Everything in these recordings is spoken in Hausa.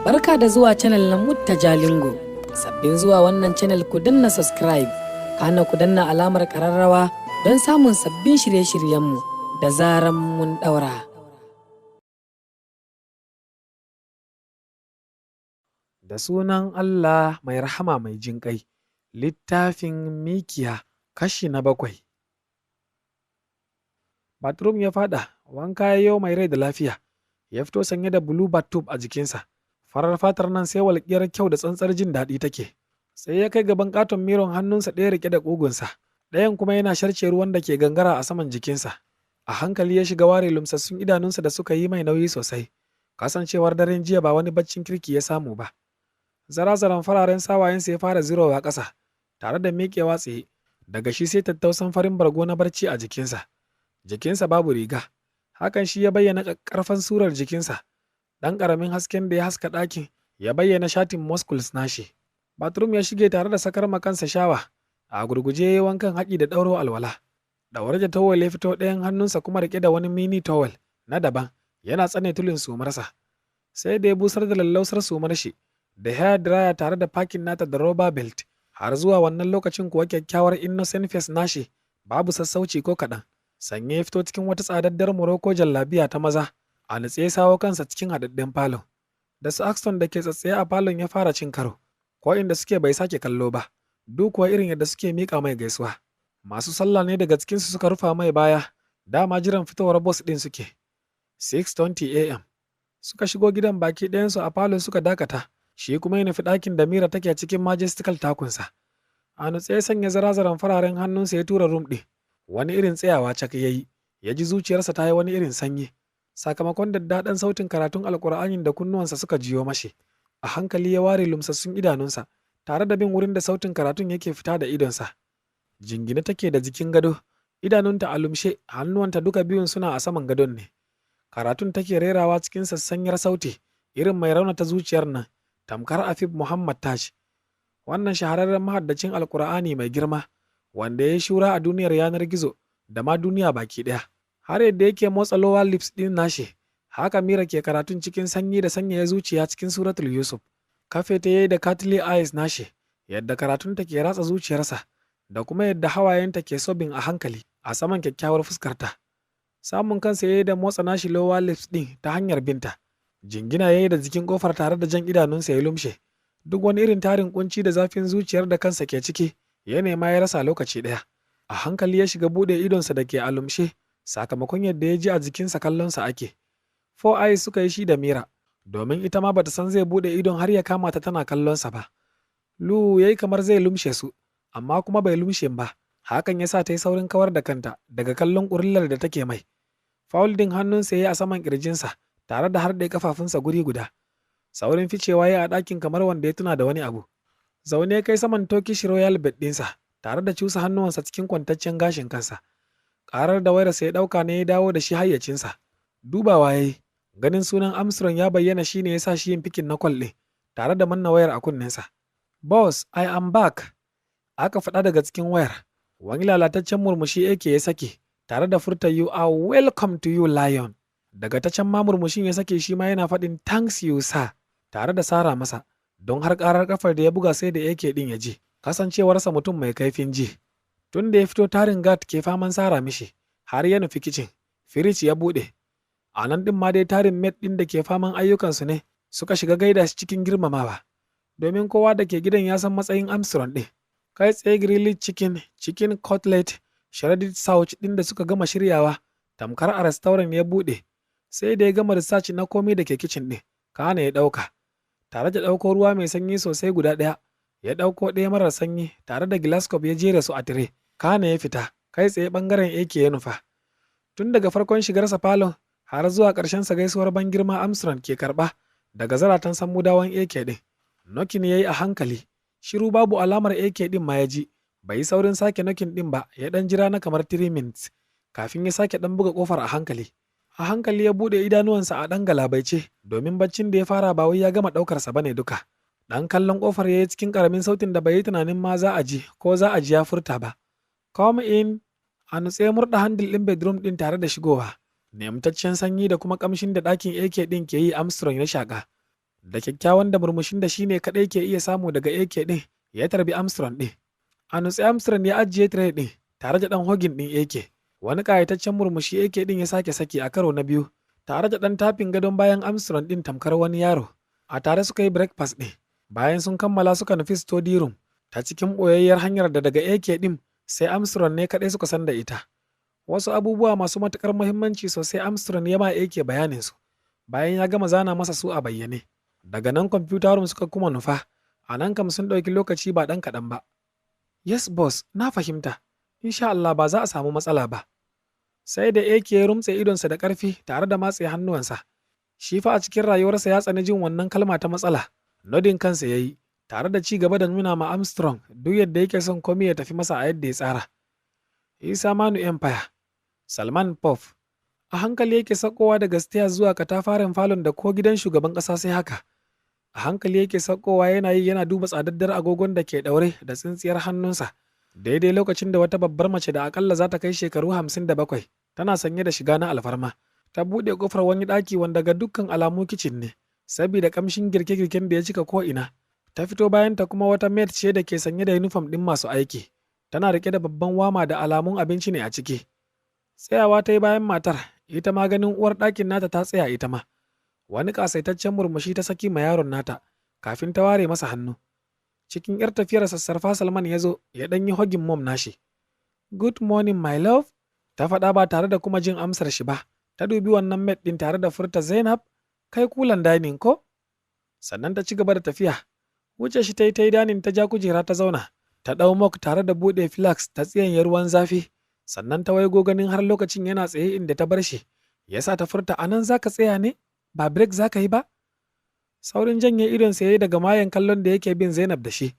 Barka da zuwa channel na Mutta Jalingo. Sabbin zuwa wannan channel, ku danna subscribe, kana ku danna alamar ƙararrawa don samun sabbin shirye-shiryenmu da zaran mun ɗaura. Da sunan Allah mai rahama mai jinƙai, littafin Mikiya, kashi na 7. Bathroom ya faɗa, wanka ya yo mai rai da lafiya, ya fito sanye da blue bath a jikinsa. Farar fatar nan sai walƙiyar kyau da tsantsar jin daɗi take. Sai ya kai gaban ƙaton mirrorn, hannunsa ɗaya riƙe da ƙugunsa, ɗayan kuma yana sharce ruwan da ke gangara a saman jikinsa. A hankali ya shiga ware lumsassun idanunsa da suka yi mai nauyi sosai, kasancewar daren jiya ba wani baccin kirki ya samu ba. Zarazaran fararen sawayensa ya fara zirowa ƙasa, tare da miƙewa tsaye, daga shi sai tattausan farin bargo na barci a jikinsa. Jikinsa babu riga, hakan shi ya bayyana ƙaƙƙarfan surar jikinsa. Ɗan ƙaramin hasken da ya haska ɗakin ya bayyana shatin muscles nashi. Bathroom ya shige tare da sakar ma kansa shawa, a gurguje ya yi wankan haɗi da ɗauro alwala. Ɗaure da towel ya fito, ɗayan hannunsa kuma riƙe da wani mini towel na daban, yana tsane tulin sumarsa. Sai da ya busar da lallausar sumar shi da hair dryer tare da packing nata da rubber belt. Har zuwa wannan lokacin kuwa, kyakkyawar innocent face nashi babu sassauci ko kaɗan. Sanye ya fito cikin wata tsadaddar Morocco jallabiya ta maza, a nutse ya sawo kansa cikin haɗaɗɗen falon. Da su Axton da ke tsatsaye a falon ya fara cin karo, ko inda suke bai sake kallo ba, duk kuwa irin yadda suke miƙa mai gaisuwa. Masu sallah ne daga cikinsu suka rufa mai baya, dama jiran fitowar boss ɗin suke. 6:20 a.m. Suka shigo gidan baki ɗayansu, a falon suka dakata, shi kuma ya nufi ɗakin da Mira take cikin majestical takunsa. A nutse ya sanya zarazaran fararen hannunsa ya tura room ɗin. Wani irin tsayawa cak ya yi, ya ji zuciyarsa ta yi wani irin sanyi, sakamakon daddaɗan sautin karatun Alƙur'anin da kunnuwansa suka jiyo mashi. A hankali ya ware lumsassun idanunsa, tare da bin wurin da sautin karatun yake fita da idonsa. Jingine take da jikin gado, idanunta a lumshe, hannuwanta duka biyun suna a saman gadon ne. Karatun take rerawa cikin sassanyar sauti, irin mai raunata zuciyar nan, tamkar Afif Muhammad Taj. Wannan shahararren mahaddacin Alƙur'ani mai girma, wanda ya yi shura a duniyar yanar gizo da ma duniya baki ɗaya. Har yadda yake motsa lower lips ɗin nashi, haka Mira ke karatun cikin sanyi da sanyaya zuciya cikin Suratul Yusuf. Kafe ta yayi da katli eyes nashi, yadda karatunta ke ratsa zuciyarsa, da kuma yadda hawayenta ke sobbing a hankali a saman kyakkyawar fuskarta. Samun kansa yayi da motsa nashi lower lips ɗin ta hanyar binta. Jingina yayi da jikin kofar tare da jan idanunsa ya lumshe. Duk wani irin tarin kunci da zafin zuciyar da kansa ke ciki, ya nema ya rasa lokaci ɗaya. A hankali ya shiga buɗe idonsa da ke a lumshe, sakamakon yadda ya ji a jikinsa kallonsa ake. Four eyes suka yi shi da Mira, domin ita ma bata san zai buɗe idon har ya kama ta tana kallonsa ba. Lu ya yi kamar zai lumshe su, amma kuma bai lumshe ba. Hakan ya sa ta yi saurin kawar da kanta daga kallon ƙurillar da take mai. Folding hannunsa ya yi a saman ƙirjinsa, tare da harɗe kafafunsa guri guda. Saurin ficewa ya a ɗakin kamar wanda ya tuna da wani abu. Zaune kai saman Turkish Royal bed ɗinsa, tare da cusa hannuwansa cikin kwantaccen gashin kansa. Ƙarar da wayarsa ya ɗauka ne ya dawo da shi hayyacinsa. Dubawa ya yi, ganin sunan Armstrong ya bayyana shi ne ya sa shi yin picking na call ɗin, tare da manna wayar a kunnensa. "Boss, I am back." Aka faɗa daga cikin wayar. Wani lalataccen murmushi yake ya sake, tare da furta, "You are welcome to you, lion." Daga ta can ma murmushin ya sake shi ma yana faɗin, "Thanks you, sir," tare da sara masa, don har ƙarar kafar da ya buga sai da yake ɗin ya ji, kasancewarsa mutum mai kaifin ji. Tun da ya fito tarin guard ke faman sara mishi, har ya nufi kicin, firij ya buɗe. A nan ɗin ma dai tarin maid ɗin da ke faman ayyukansu ne suka shiga gaida shi cikin girmamawa. Domin kowa da ke gidan ya san matsayin Armstrong ɗin. Kai tsaye grilled chicken, chicken cutlet, shredded sauce ɗin da suka gama shiryawa, tamkar a restaurant ya buɗe. Sai da ya gama research na komai da ke kicin ɗin, kana ya ɗauka. Tare da ɗauko ruwa mai sanyi sosai guda ɗaya, ya ɗauko ɗaya marar sanyi tare da glass cup ya jera su a tire, kana ya fita, kai tsaye ɓangaren AK ya nufa. Tun daga farkon shigarsa falon har zuwa ƙarshen sa, gaisuwar ban girma Armstrong ke karɓa daga zaratan sammudawan AK ɗin. Knocking ya yi a hankali, shiru, babu alamar AK ɗin ma ya ji, bai yi saurin sake knocking ɗin ba, ya ɗan jira na kamar 3 minutes kafin ya sake ɗan buga ƙofar a hankali. A hankali ya buɗe idanuwansa a ɗan galabaice, domin baccin da ya fara ba wai ya gama ɗaukarsa ba ne duka. Ɗan kallon ƙofar ya yi cikin ƙaramin sautin da bai yi tunanin ma za a ji ko za a ji ya furta ba. "Come in." A nutse murɗa handle ɗin bedroom ɗin tare da shigowa. Nemtaccen sanyi da kuma ƙamshin da ɗakin AK ɗin ke yi Armstrong ya shaƙa. Da kyakkyawan da murmushin da shine kaɗai ke iya samu daga AK ɗin, ya tarbi Armstrong ɗin. A nutse Armstrong ya ajiye tire ɗin tare da ɗan hugging ɗin AK. Wani ƙayataccen murmushi AK ɗin ya sake saki a karo na biyu, tare da ɗan tafin gadon bayan Armstrong ɗin tamkar wani yaro. A tare suka yi breakfast ɗin. Bayan sun kammala, suka nufi study room ta cikin ɓoyayyar hanyar da daga AK ɗin sai Armstrong ne kaɗai suka san da ita. Wasu abubuwa masu matuƙar muhimmanci sosai Armstrong ya ma AK bayanin su, bayan ya gama zana masa su a bayyane. Daga nan computer room suka kuma nufa, a nan kam sun ɗauki lokaci ba ɗan kaɗan ba. "Yes boss, na fahimta. Insha Allah ba za a samu matsala ba." Sai da AK ya rumtse idonsa da ƙarfi tare da matse hannuwansa. Shi fa a cikin rayuwarsa ya tsani jin wannan kalma ta matsala. Nodding kansa ya yi, tare da ci gaba da nuna ma Armstrong duk yadda yake son komai ya tafi masa a yadda ya tsara. Isa Manu Empire, Salman Pop. A hankali yake sakowa daga stairs zuwa katafaren falon da ko gidan shugaban ƙasa sai haka. A hankali yake sakowa, yana yi yana duba tsadaddar agogon da ke ɗaure da tsintsiyar hannunsa. Daidai lokacin da wata babbar mace da akalla za ta kai shekaru 57, tana sanye da shiga na alfarma, ta buɗe ƙofar wani ɗaki wanda ga dukkan alamu kicin ne, saboda ƙamshin girke-girken da ya cika ko'ina. Ta fito, bayanta kuma wata maid ce da ke sanye da uniform ɗin masu aiki. Tana riƙe da babban wama da alamun abinci ne a ciki. Tsayawa ta yi bayan matar, ita ma ganin uwar ɗakin nata ta tsaya ita ma. Wani ƙasaitaccen murmushi ta saki ma yaron nata, kafin ta ware masa hannu. Cikin ‘yar tafiyar sassarfa Salman ya zo ya ɗan yi hugging mom nashi. "Good morning, my love," ta faɗa ba tare da kuma jin amsar shi ba. Ta dubi wannan maid ɗin tare da furta, "Zainab, kai kulan dining ko?" Sannan ta ci gaba da tafiya. Wuce shi ta yi ta yi dining, ta ja kujera ta zauna. Ta ɗau mug tare da buɗe flask ta tsiyanye ruwan zafi. Sannan ta waigo, ganin har lokacin yana tsaye inda ta bar shi, ya sa ta furta, "Anan za ka tsaya ne? Ba break za ka yi ba?" Saurin janye idonsa ya yi daga mayan kallon da yake bin Zainab da shi.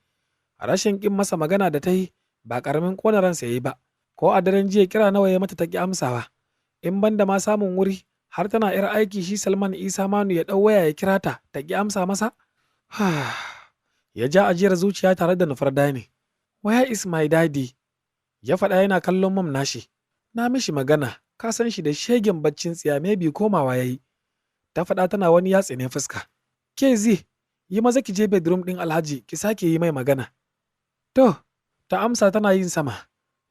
Rashin ƙin masa magana da ta yi ba ƙaramin ƙona ransa ya yi ba. Ko a daren jiya kira nawa ya mata ta ƙi amsawa. In banda ma samun wuri har tana ‘yar aiki, shi Salman Isa Manu ya ɗau waya ya kira ta, ta ƙi amsa masa. Ya ja ajiyar zuciya tare da nufar dining. "Where is my daddy?" Ya faɗa yana kallon mom nashi. "Na mishi magana, ka san shi da shegen baccin tsiya, maybe komawa ya yi." Ta faɗa tana wani yatsi ne fuska. "Ke zi, yi maza ki je bedroom ɗin Alhaji ki sake yi mai magana." "To," ta amsa tana yin sama.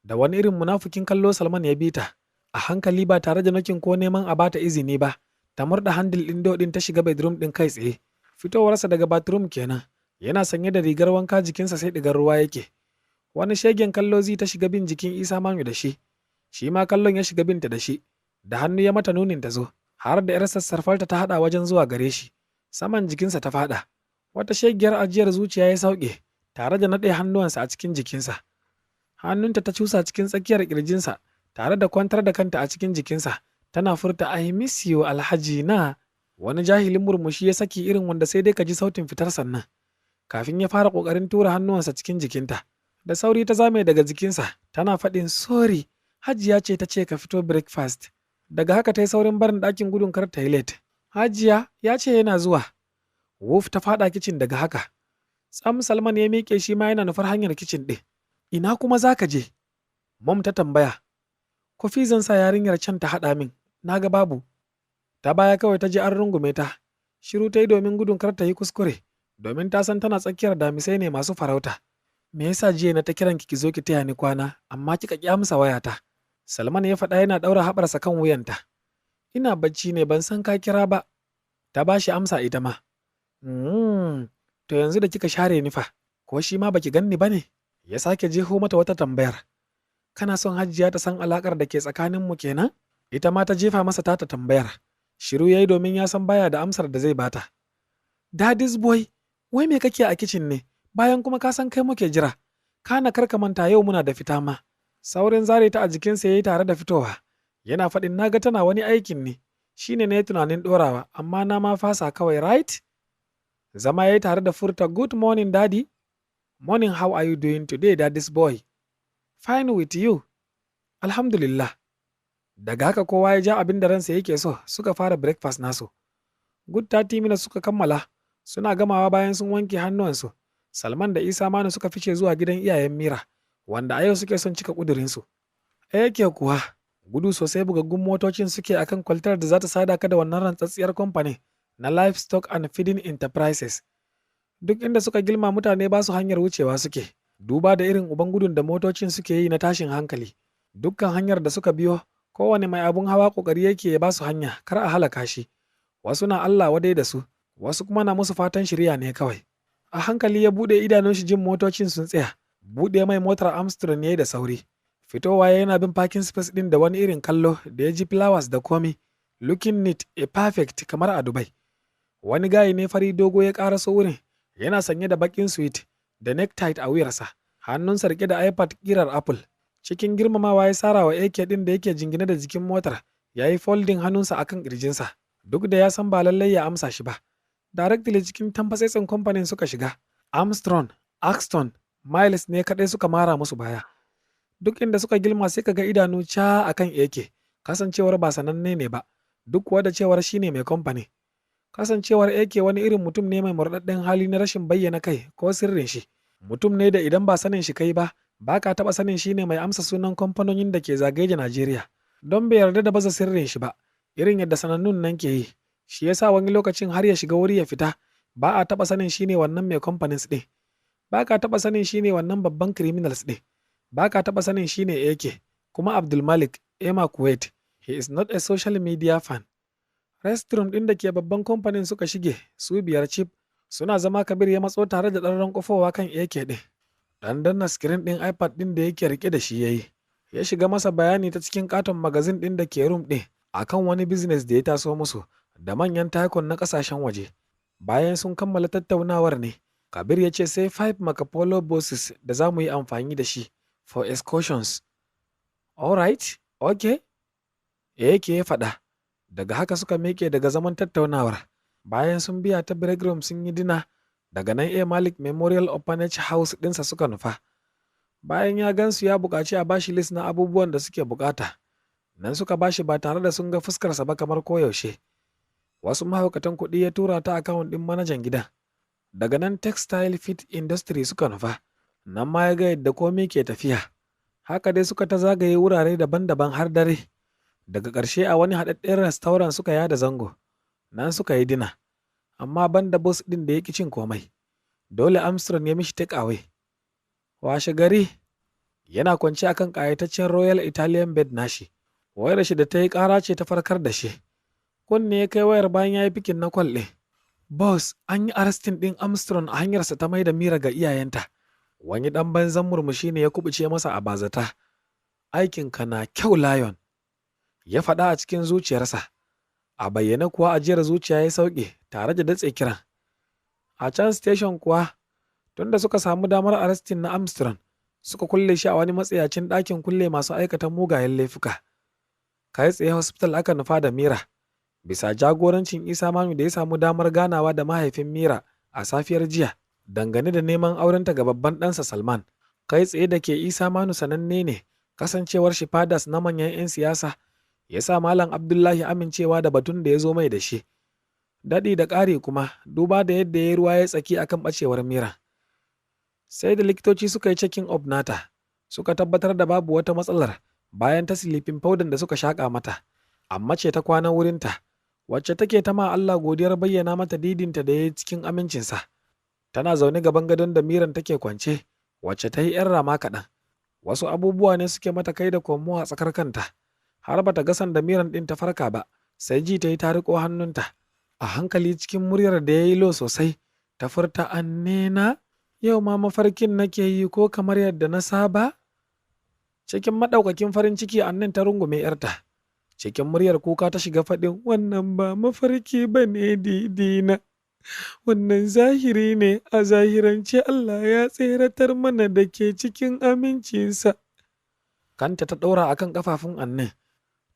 Da wani irin munafukin kallo Salman ya bi ta. A hankali, ba tare da knocking ko neman a bata izini ba, ta murɗa handle ɗin door ɗin ta shiga bedroom ɗin kai tsaye. Fitowarsa daga bathroom kenan. Yana sanye da rigar wanka, jikinsa sai ɗigar ruwa yake. Wani shegen kallo zai ta shiga bin jikin Isa Manu da shi. Shi ma kallon ya shiga binta da shi. Da hannu ya mata nunin ta zo, har da 'yar sassarfarta ta haɗa wajen zuwa gare shi. Saman jikinsa ta faɗa. Wata shegiyar ajiyar zuciya ya sauke, tare da naɗe hannuwansa a cikin jikinsa. Hannunta ta cusa cikin tsakiyar ƙirjinsa, tare da kwantar da kanta a cikin jikinsa, tana furta, "I miss you, Alhaji na." Wani jahilin murmushi ya saki irin wanda sai dai ka ji sautin fitar sannan, kafin ya fara ƙoƙarin tura hannuwansa cikin jikinta. Da sauri ta zame daga jikinsa, tana faɗin, "Sorry, Hajiya ce ta ce ka fito breakfast." Daga haka ta yi saurin barin ɗakin gudun kar ta yi late. "Hajiya ya ce yana zuwa." Wuf ta faɗa kicin daga haka. Tsam Salman ya miƙe, shi ma yana nufar hanyar kicin ɗin. "Ina kuma za ka je?" Mom ta tambaya. "Kofi zan sa yarinyar can ta haɗa min, na ga babu." Ta baya kawai ta ji an rungume ta. Shiru ta yi domin gudun kar ta yi kuskure, domin ta san tana tsakiyar damisai ne masu farauta. "Me yasa jiya na ta kiran ki ki zo ki taya ni kwana, amma kika ƙi amsa wayata?" Salman ya faɗa yana ɗaura haɓarsa kan wuyanta. "Ina bacci ne, ban san ka kira ba." Ta ba shi amsa ita ma. To yanzu da kika share ni fa, ko shi ma baki ganni ba ne?" Ya sake jeho mata wata tambayar. "Kana son Hajiya ta san alaƙar da ke tsakaninmu kenan?" Ita ma ta jefa masa tata tambayar. Shiru ya yi domin ya san baya da amsar da zai bata. "Daddy's boy, wai me kake a kicin ne? Bayan kuma ka san kai muke jira. Kana kar ka manta yau muna da fita ma." Saurin zare ta a jikinsa ya yi tare da fitowa. Yana faɗin, "Na ga tana wani aikin ne. Shi ne na yi tunanin ɗorawa, amma na ma fasa kawai, right?" Zama ya yi tare da furta, "Good morning, daddy." "Morning, how are you doing today, daddy's boy?" "Fine, with you?" "Alhamdulillah." Daga haka kowa ya ja abin da ransa yake so, suka fara breakfast nasu. Good 30 minutes suka kammala, suna gamawa, bayan sun wanke hannuwansu, Salman da Isa Manu suka fice zuwa gidan iyayen Mira, wanda a yau suke son cika ƙudurinsu. Yake kuwa, gudu sosai bugaggun motocin suke akan kwaltar da za ta sada ka da wannan rantsatsiyar kamfani. na Livestock and Feeding Enterprises. Duk inda suka gilma mutane ba su hanyar wucewa suke, duba da irin uban gudun da motocin suke yi na tashin hankali. Dukkan hanyar da suka biyo, kowane mai abun hawa ƙoƙari yake ya ba su hanya kar a halaka shi. Wasu na Allah wadai da su, wasu kuma na musu fatan shiriya ne kawai. A hankali ya buɗe idanun shi jin motocin sun tsaya, buɗe mai motar Armstrong ya yi da sauri. Fitowa yana bin parking space ɗin da wani irin kallo da ya ji flowers da komi, looking neat a perfect kamar a Dubai. Wani guy ne fari dogo ya ƙaraso wurin, yana sanye da baƙin suit da necktie a wuyarsa, hannunsa riƙe da iPad ƙirar Apple. Cikin girmamawa ya sara wa AK ɗin da yake jingine da jikin motar, ya yi folding hannunsa akan ƙirjinsa, duk da ya san ba lallai ya amsa shi ba. Directly cikin tamfatsetsen kamfanin suka shiga. Armstrong, Axton, Miles ne kaɗai suka mara musu baya. Duk inda suka gilma sai kaga idanu ca akan AK, kasancewar ba sananne ne ba, duk kuwa da cewar shine mai kamfani. Kasancewar AK wani irin mutum ne mai murɗaɗɗen hali na rashin bayyana kai ko sirrin shi. Mutum ne da idan ba sanin shi kai ba, ba ka taɓa sanin shi ne mai amsa sunan kamfanonin da ke zagaye da Najeriya. Don bai yarda da baza sirrin shi ba, irin yadda sanannun nan ke yi. Shi yasa wani lokacin har ya shiga wuri ya fita, ba a taɓa sanin shi ne wannan mai kamfanin ɗin. Ba ka taɓa sanin shi ne wannan babban criminals ɗin. Ba ka taɓa sanin shi ne AK, kuma Abdulmalik, Emma Kuwait, he is not a social media fan. Restroom ɗin da ke babban kamfanin suka shige, su biyar cif, suna zama Kabir ya matso tare da ɗan rankwafowa kan AK ɗin. Ɗan danna screen ɗin iPad ɗin da yake riƙe da shi ya yi. Ya shiga masa bayani ta cikin katon magazine ɗin da ke room ɗin akan wani business da ya taso musu da manyan tycoon na ƙasashen waje. Bayan sun kammala tattaunawar ne, Kabir ya ce sai five Marco Polo buses da za mu yi amfani da shi for excursions. Alright, okay. AK ya faɗa. Daga haka suka miƙe daga zaman tattaunawar. Bayan sun biya ta break room sun yi dinner, daga nan A Malik Memorial Orphanage House ɗinsa suka nufa. Bayan ya gansu ya buƙaci a bashi list na abubuwan da suke buƙata. Nan suka bashi ba tare da sun ga fuskarsa ba kamar koyaushe. Wasu mahaukatan kuɗi ya tura ta account ɗin manajan gidan. Daga nan Textile Fit Industry suka nufa. Nan ma ya ga yadda komai ke tafiya. Haka dai suka ta zagaye wurare daban-daban har dare. Daga ƙarshe a wani haɗaɗɗen restaurant suka yada zango. Nan suka yi dinner. Amma ban da boss ɗin da ya ƙi cin komai. Dole Armstrong ya mishi take away. Washe gari yana kwance akan ƙayataccen Royal Italian bed nashi. Wayar shi da ta yi ƙara ce ta farkar da shi. Kunne ya kai wayar bayan ya yi picking na call ɗin. Boss, an yi arresting ɗin Armstrong a hanyarsa ta mai da Mira ga iyayenta. Wani ɗan banzan murmushi ne ya kubuce masa a bazata. Aikinka na kyau, Lion. Ya faɗa a cikin zuciyarsa. A bayyane kuwa ajiyar zuciya ya sauke tare da datse kiran. A can station kuwa, tunda suka samu damar arresting na Armstrong, suka kulle shi a wani matsiyacin ɗakin kulle masu aikata mugayen laifuka. Kai tsaye hospital aka nufa da Mira. Bisa jagorancin Isa Manu da ya samu damar ganawa da mahaifin Mira a safiyar jiya dangane da neman aurenta ga babban ɗansa Salman. Kai tsaye da ke Isa Manu sananne ne, kasancewar shi fadas na manyan 'yan siyasa, ya sa Malam Abdullahi amincewa da batun da ya zo mai da shi. Daɗi da ƙari kuma, duba da yadda ya yi ruwa ya tsaki akan ɓacewar Mira. Sai da likitoci suka yi checking up nata, suka tabbatar da babu wata matsalar bayan ta sleeping powder da suka shaƙa mata. Amma ce ta kwana wurinta, wacce take ta ma Allah godiyar bayyana mata didinta da ya yi cikin amincinsa. Tana zaune gaban gadon da Miran take kwance, wacce ta yi 'yan rama kaɗan. Wasu abubuwa ne suke mata kai da komowa a tsakar kanta, har bata ga sanda Miran ɗin ta farka ba, sai ji ta yi ta riƙo hannunta. A hankali cikin muryar da ya yi low sosai, ta furta, "Annena, yau ma mafarkin nake yi ko kamar yadda na saba?" Cikin maɗaukakin farin ciki Annen ta rungume 'yarta. Cikin muryar kuka ta shiga faɗin, "Wannan ba mafarki ba ne, didina. Wannan zahiri ne, a zahirance Allah ya tseratar mana da ke cikin amincinsa." Kanta ta ɗora akan ƙafafun Annen.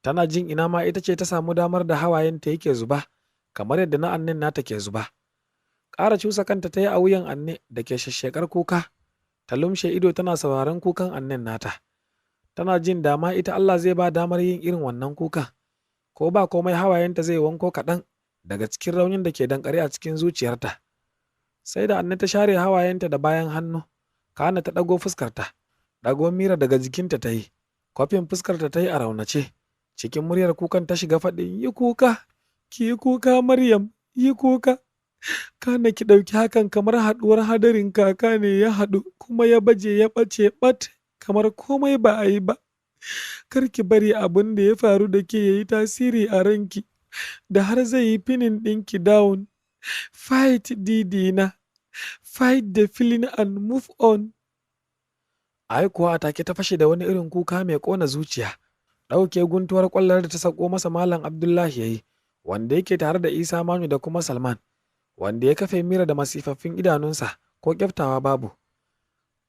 Tana jin ina ma ita ce ta samu damar da hawayenta yake zuba, kamar yadda na Annen nata ke zuba. Ƙara cusa kanta ta yi a wuyan Anne da ke shashshekar kuka. Ta lumshe ido tana sauraron kukan Annen nata. Tana jin dama ita Allah zai ba damar yin irin wannan kukan. Ko ba komai hawayenta zai wanko kaɗan daga cikin raunin da ke dankare a cikin zuciyarta. Sai da Anne ta share hawayenta da bayan hannu, kana ta ɗago fuskarta. Ɗago Mira daga jikinta ta yi, kwafin fuskarta ta yi a raunace. Cikin muryar kukan ta shiga faɗin, "Yi kuka, ki yi kuka Maryam, Yi kuka. Kana ki ɗauki hakan kamar haɗuwar hadarin kaka ne ya haɗu kuma ya baje ya ɓace ɓat kamar komai ba a yi ba. Kar ki bari abin da ya faru da ke ya yi tasiri a ranki da har zai yi pinning ɗinki down. Fight, Didi na. Fight the feeling and move on. Ai kuwa a take ta fashe da wani irin kuka mai ƙona zuciya. Ɗauke guntuwar ƙwallar da ta sako masa Malam Abdullahi ya yi, wanda yake tare da Isa Manu da kuma Salman, wanda ya kafe Mira da masifaffin idanunsa ko kyaftawa babu.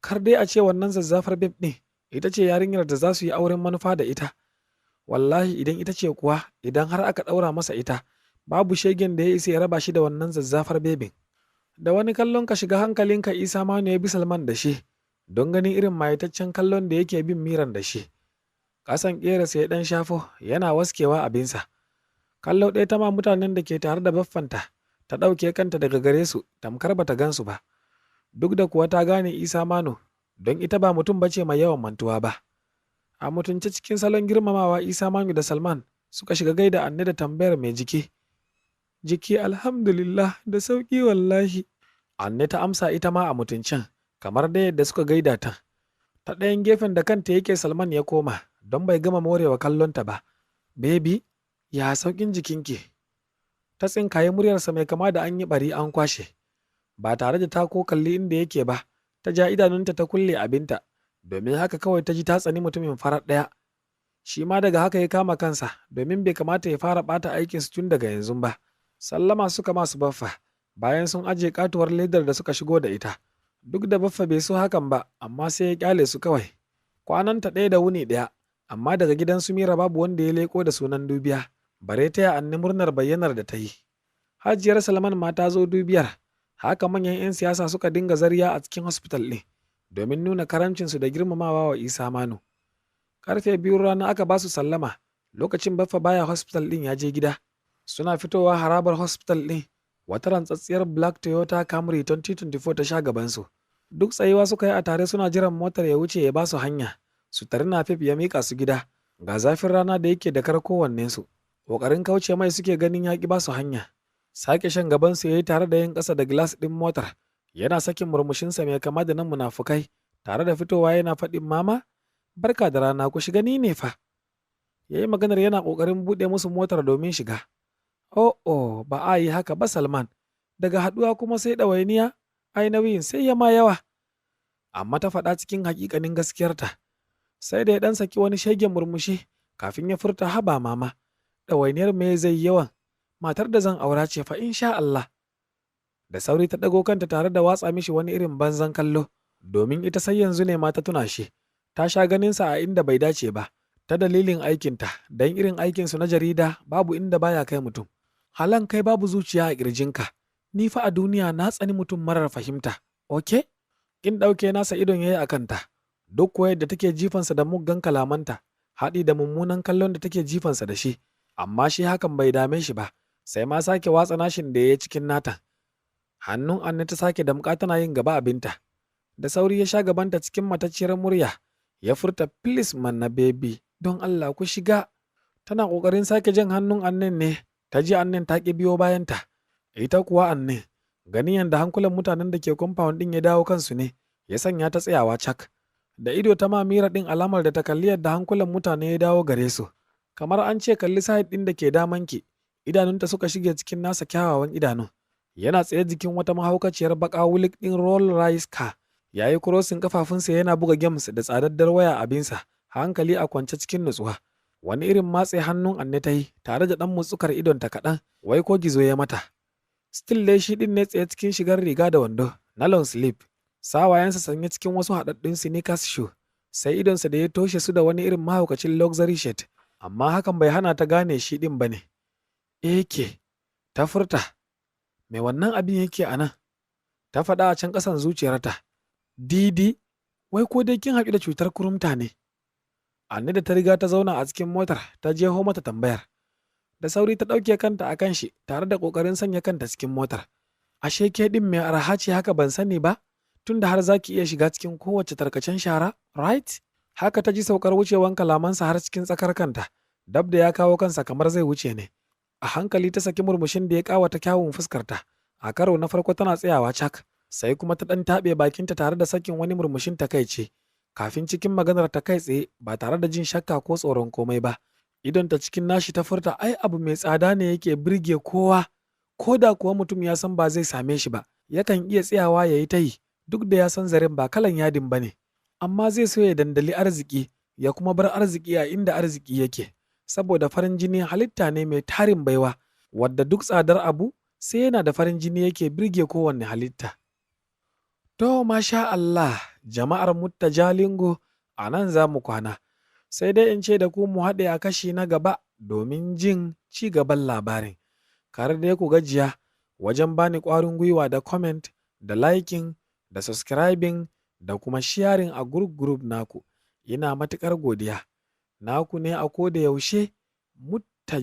Kar dai a ce wannan zazzafar babe ɗin ita ce yarinyar da za su yi auren manufa da ita. Wallahi idan ita ce kuwa, idan har aka ɗaura masa ita, babu shegen da ya isa ya raba shi da wannan zazzafar bebin. Da wani kallon ka shiga hankalinka Isa Manu ya bi Salman da shi, don ganin irin mayataccen kallon da yake bin Miran da shi. Ƙasan ƙeyarsa ya ɗan shafo yana waskewa abinsa. Kallo ɗaya ta ma mutanen da ke tare da baffanta, ta ɗauke kanta daga gare su tamkar bata gansu ba. Duk da kuwa ta gane Isa Manu, don ita ba mutum bace mai yawan mantuwa ba. A mutunce cikin salon girmamawa Isa Manu da Salman suka shiga gaida Anne da tambayar mai jiki. Jiki alhamdulillah, da sauƙi wallahi. Anne ta amsa ita ma a mutuncen, kamar da yadda suka gaida ta. Ta ɗayan gefen da kanta yake Salman ya koma, don bai gama morewa kallonta ba. "Baby, ya sauƙin jikinki?" Ta tsinkaye muryarsa mai kama da an yi ɓari an kwashe. Ba tare da ta ko kalli inda yake ba, ta ja idanunta ta kulle abinta, domin haka kawai ta ji ta tsani mutumin farar ɗaya. Shi ma daga haka ya kama kansa, domin bai kamata ya fara ɓata aikinsu tun daga yanzu ba. Sallama suka masu Baffa, bayan sun ajiye katuwar ledar da suka shigo da ita. Duk da Baffa bai so hakan ba, amma sai ya kyale su kawai. Kwananta ɗaya da wuni ɗaya, amma daga gidan su Mira babu wanda ya leko da sunan dubiya, bare taya Anni murnar bayyanar da ta yi. Hajiyar Salman ma ta zo dubiyar, haka manyan 'yan siyasa suka dinga zariya a cikin hospital ɗin, domin nuna karamcinsu da girmamawa wa Isa Manu. Karfe 2 rana aka ba su sallama, lokacin Baffa baya hospital ɗin, ya je gida. Suna fitowa harabar hospital ɗin, wata rantsatsiyar black Toyota Camry 2024 ta sha gabansu. Duk tsayuwa suka yi a tare suna jiran motar ya wuce ya ba su hanya, su tari Napep ya miƙa su gida. Ga zafin rana da yake da kar kowannensu. Ƙoƙarin kauce mai suke ganin ya ƙi ba su hanya. Sake shan gabansu ya yi tare da yin ƙasa da glass ɗin motar. Yana sakin murmushinsa mai kama da na munafukai, tare da fitowa yana faɗin, "Mama, barka da rana, ku shiga, ni ne fa." Ya yi maganar yana ƙoƙarin buɗe musu motar domin shiga. "Oh, oh, ba a yi haka ba, Salman, daga haɗuwa kuma sai ɗawainiya, ai nauyin sai ya ma yawa." Amma ta faɗa cikin haƙiƙanin gaskiyarta. Sai da ya ɗan saki wani shegen murmushi kafin ya furta, "Haba mama, ɗawainiyar me zai yawan? Matar da zan aura ce fa, insha Allah." Da sauri ta ɗago kanta tare da watsa mishi wani irin banzan kallo, domin ita sai yanzu ne ma ta tuna shi. Ta sha ganinsa a inda bai dace ba, ta dalilin aikinta, don irin aikinsu na jarida babu inda baya kai mutum. "Halan kai babu zuciya a ƙirjinka, ni fa a duniya na tsani mutum marar fahimta, ok?" Kin ɗauke nasa idon ya yi a kanta, duk kuwa yadda take jifansa da muggan kalamanta, haɗi da mummunan kallon da take jifansa da shi, amma shi hakan bai dame shi ba, sai ma sake watsa nashin da ya yi cikin nata. Hannun Anne ta sake damƙa tana yin gaba abinta. Da sauri ya sha gabanta cikin matacciyar murya, ya furta, "Please mana baby, don Allah ku shiga." Tana ƙoƙarin sake jan hannun Annen ne, ta ji Annen ta ƙi biyo bayanta. Ita kuwa Anne, ganin yadda hankulan mutanen da ke compound ɗin ya dawo kansu ne, ya sanya ta tsayawa cak. Da ido ta ma Mira ɗin alamar da ta kalli yadda hankulan mutane ya dawo gare su. Kamar an ce kalli side ɗin da ke damanki, idanunta suka shige cikin nasa kyawawan idanun. Yana tsaye jikin wata mahaukaciyar baƙa wulik ɗin Rolls Royce car. Ya yi crossing kafafunsa yana buga games da tsadaddar waya abinsa, hankali a kwance cikin nutsuwa. Wani irin matse hannun Anne ta yi tare da ɗan mutsukar idonta kaɗan, wai ko gizo ya mata. Still dai shi ɗin ne tsaye cikin shigar riga da wando na long sleeve. Sawayensa sanye cikin wasu haɗaɗɗun sneakers shoe. Sai idonsa da ya toshe su da wani irin mahaukacin luxury shirt. Amma hakan bai hana ta gane shi ɗin ba ne. "Eke," ta furta, "me wannan abin yake a nan?" Ta faɗa a can ƙasan zuciyarta. "Didi, wai ko dai kin haɗu da cutar kurumta ne?" Anne da ta riga ta zauna a cikin motar ta jeho mata tambayar. Da sauri ta ɗauke kanta a kan shi tare da ƙoƙarin sanya kanta cikin motar. "Ashe ke ɗin mai arha ce haka, ban sani ba, tunda har za ki iya shiga cikin kowace tarkacen shara, right?" Haka ta ji saukar wucewan kalamansa har cikin tsakar kanta, dab da ya kawo kansa kamar zai wuce ne. A hankali ta saki murmushin da ya ƙawata kyawun fuskarta. A karo na farko tana tsayawa cak, sai kuma ta ɗan taɓe bakinta tare da sakin wani murmushin takaici. Kafin cikin maganar ta kai tsaye ba tare da jin shakka ko tsoron komai ba. Idonta cikin nashi ta furta, ai abu mai tsada ne yake birge kowa, ko da kuwa mutum ya san ba zai same shi ba, yakan iya tsayawa ya yi ta yi, duk da ya san zaren ba kalan yadin ba ne. Amma zai so ya dandali arziki, ya kuma bar arziki a inda arziki yake, saboda farin jini halitta ne mai tarin baiwa, wadda duk tsadar abu sai yana da farin jini yake birge kowanne halitta. To masha Allah, jama'ar Mutta Jalingo, a nan za mu kwana. Sai dai in ce da ku mu haɗe a kashi na gaba domin jin ci gaban labarin. Kar dai ku gajiya wajen bani ƙwarin gwiwa da comment da liking da subscribing da kuma sharing a group group naku. Ina matuƙar godiya. Naku ne a ko da yaushe, Mutta.